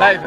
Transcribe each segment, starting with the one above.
Live.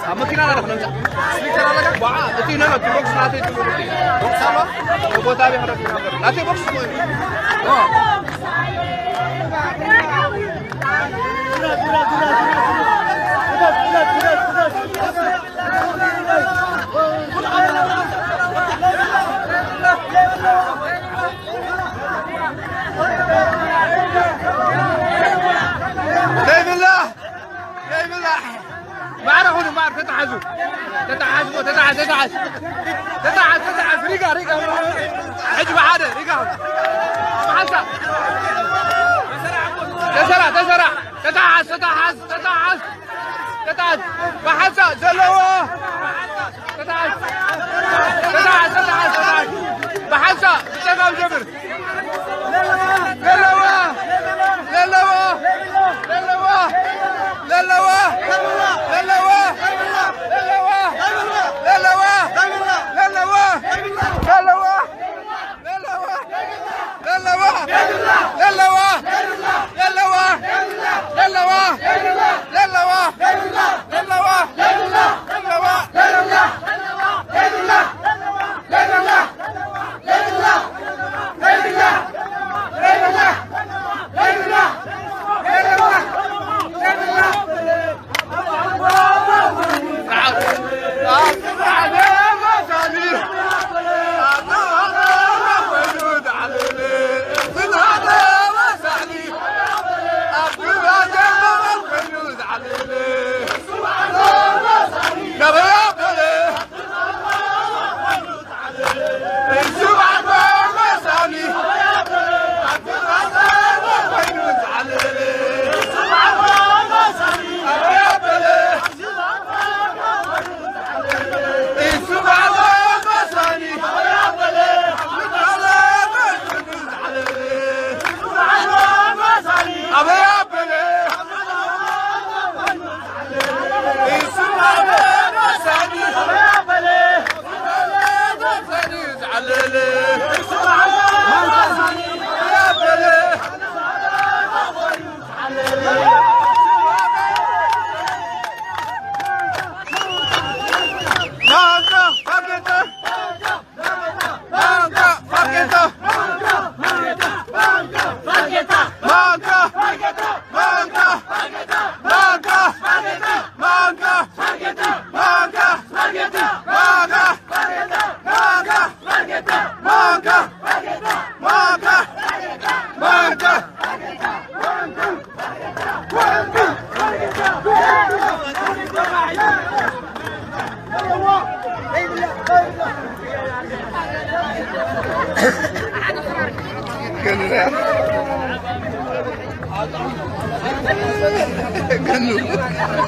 ኣብ መኪና ኢና ክንምጻእ። ስሊከር ኣለካ? ቧዓ፣ እቲ ነነ፣ እቲ ቦክስ ናተይ ትብሉ እቲ። ቦክስ ኣሎ? እቲ ቦታ ኣበይ ክረክብ ነበር? ናተይ ቦክስ እኮ እዩ። ኦ። ዘይብላ! ዘይብላ! ማዕረ ኩኑ፣ ማዕረ ተተሓዙ። ተተሓዝ፣ ተተሓዝ፣ ተተሓዝ። ተተሓዝ፣ ተተሓዝ። ሪጋ፣ ሪጋ። ሕጂ ብሓደ፣ ሪጋ። ብሓንሳእ። ተሰራ፣ ተሰራ። ተተሓዝ፣ ተተሓዝ፣ ተተሓዝ። ተተሓዝ። ብሓንሳእ ዘለዎ። ተተሓዝ። ተተሓዝ፣ ተተሓዝ፣ ተተሓዝ። ብሓንሳእ፣ ብጸጋም ጀምር። ለለዋ! ለለዋ! ለለዋ! ለለዋ!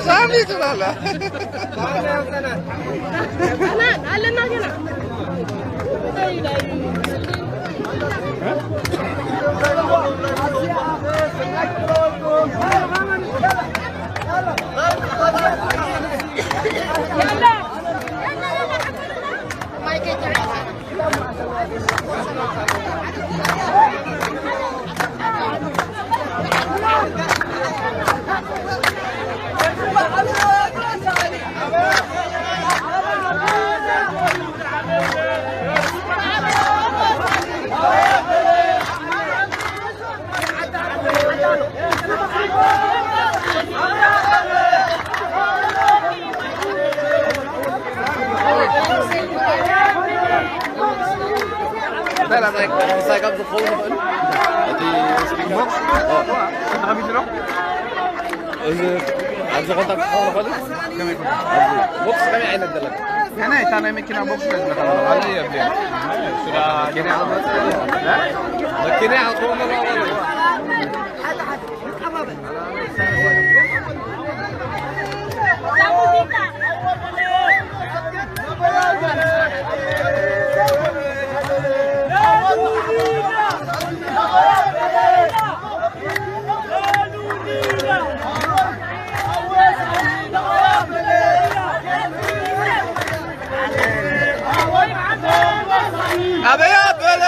ሳሚ ትላለህ። ኣለና ገና። እንታይ ኢላ፣ እንታይ፣ እንታይ ካብ ዝኸውን ይኽእል? እቲ ስፒከር? ቦክስ? ኦ። ከመይ ትብሎ? እዚ ኣብዚ ኮንታክት ክኸውን ይኽእል? ከመይ ኮንታክት? ኣብዚ ቦክስ ከመይ ዓይነት ዘለካ? ከመይ እታ ናይ መኪና ቦክስ ስለ ዝለካ ኣለኻ? ኣበይ ኣብዚኣ? ስራ መኪና ይሓልፎ። መኪና ይሓልፎ። ኣበይ ኣበለ?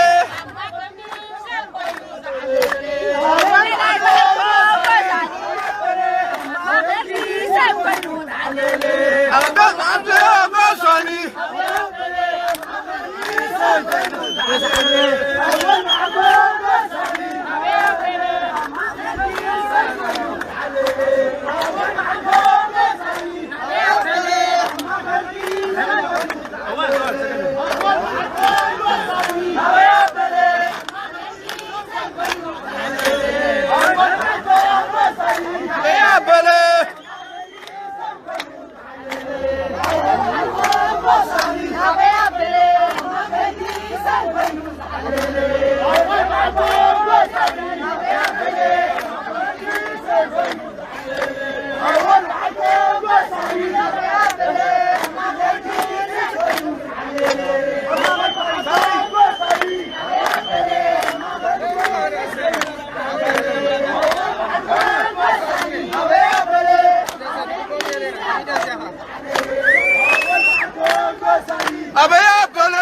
ኣበይ ኣበለ? ኣበይ ኣበለ?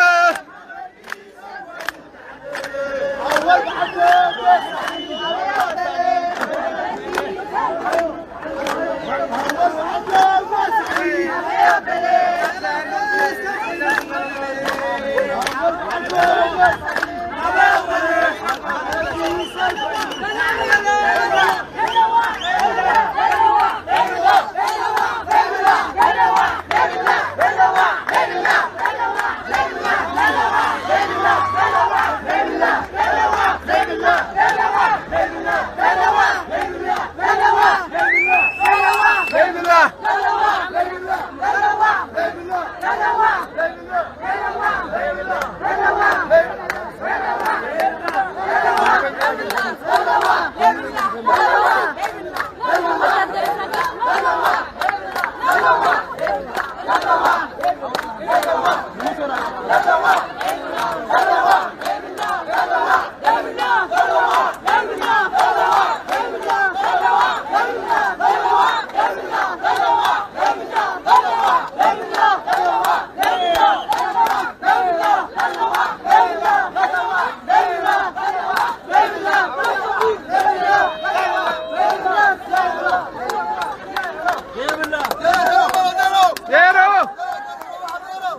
ዜሮ!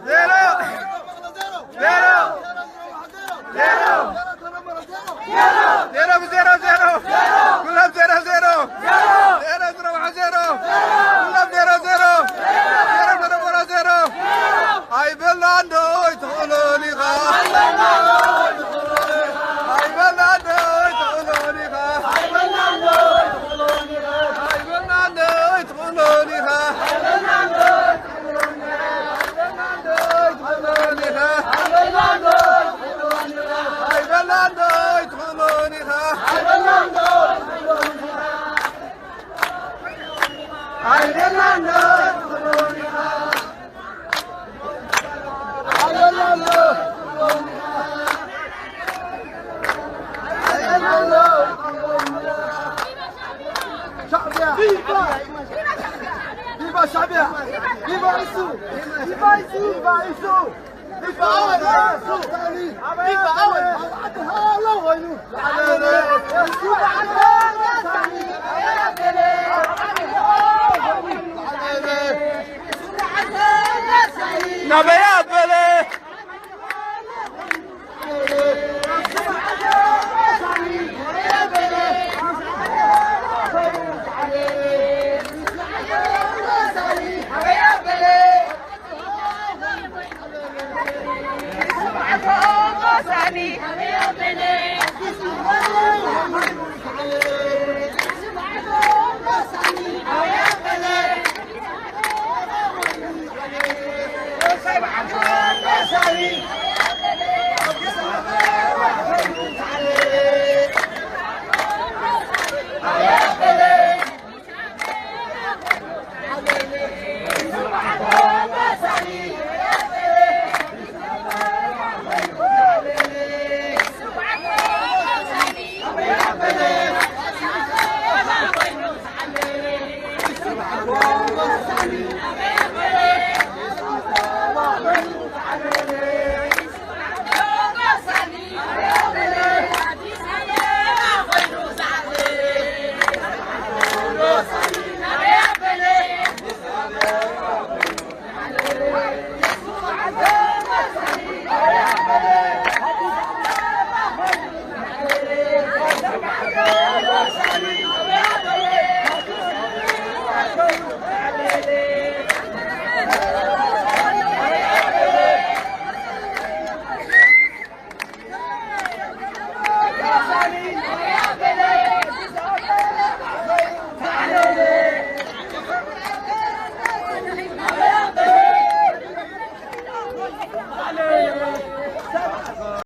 ዜሮ! ዜሮ! ዜሮ! ዜሮ ብዜሮ ዜሮ። ኩሎም ዜሮ ዜሮ። ዜሮ ዝረብሖ ዜሮ። ኩሎም ዜሮ ዜሮ። ዜሮ ተደመሮ ዜሮ። ኣይበላን ዶ ኣይትኽእሎን ኢኻ። ኣይበላን ዶ ኣይትኽእሎን ኢኻ። ኣይበላን ዶ ኣይትኽእሎን ኢኻ። ቪቫ ሻዕቢያ! ቪቫ ኢሱ! ቪቫ ኢሱ! ቪቫ ኢሱ! ቪቫ ኣወል! ቪቫ ኣወል! ናበይ